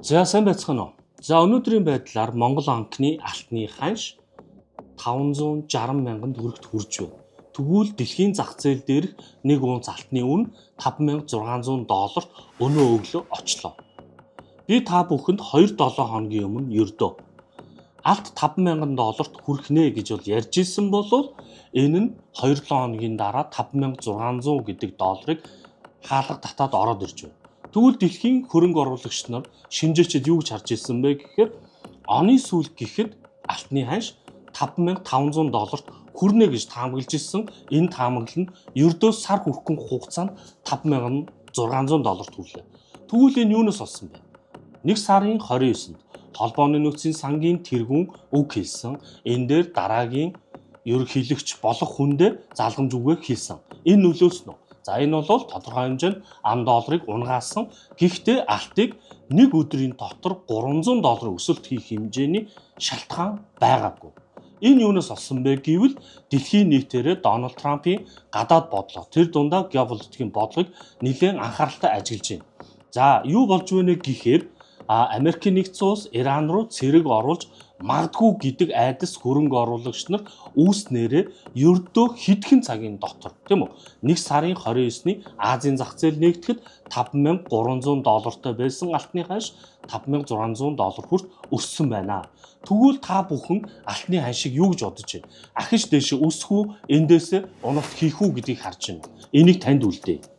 За, сайн байцгаана уу. За, өнөөдрийн байдлаар Монгол анкны алтны ханш 560 мянган төгрөгт хүрч байна. Тэгвэл дэлхийн зах зээл дээрх нэг унц алтны үнэ 5600 долларт өнөө өглөө очлоо. Би та бүхэнд 2-7 хоногийн өмнө ердөө алт 5000 долларт хүрхнэ гэж бол ярьж исэн бол энэ нь 2-7 хоногийн дараа 5600 гэдэг долларыг хаалга татаад ороод ирж байна. Тэгвэл дэлхийн хөрөнгө оруулагч нар, шинжээчид юу гэж харж ирсэн бэ гэхээр оны сүүл гэхэд алтны ханш 5500 долларт хүрнэ гэж таамаглаж ирсэн. Энэ таамаглал нь ердөө сар хүрэхгүй хугацаанд 5600 долларт хүрлээ. Тэгвэл энэ юунаас болсон бэ? 1 сарын 29-нд холбооны нөөцийн сангийн тэргүүн үг хэлсэн. Энэ дээр дараагийн ерөнхийлөгч болох хүндээ залгамж үгээ хэлсэн. Энэ нөлөөлсөн үү? За, энэ бол тодорхой хэмжээнд ам долларыг унагаасан. Гэхдээ алтыг нэг өдрийн дотор 300 долларын өсөлт хийх хэмжээний шалтгаан байгаагүй. Энэ юунаас олсон бэ гэвэл дэлхийн нийтээрээ Дональд Трампын гадаад бодлого, тэр дундаа геополитикийн бодлогыг нэлээд анхааралтай ажиглаж байна. За, юу болж байна гэхээр Америкийн нэгдсэн улс Иран руу цэрэг оруулж магадгүй гэдэг айдас хөрөнгө оруулагч нар үүснээрээ ердөө хэдхэн цагийн дотор, тийм үү, 1 сарын 29-ний Азийн зах зээл нээгдэхэд 5300 доллартай байсан алтны ханш 5600 доллар хүрт өссөн байна. Тэгвэл та бүхэн алтны ханшийг юу гэж бодож байна? Ахиж дээшээ өсөх үү, эндээс уналт хийх үү гэдгийг харж байна. Энийг танд үлдээе.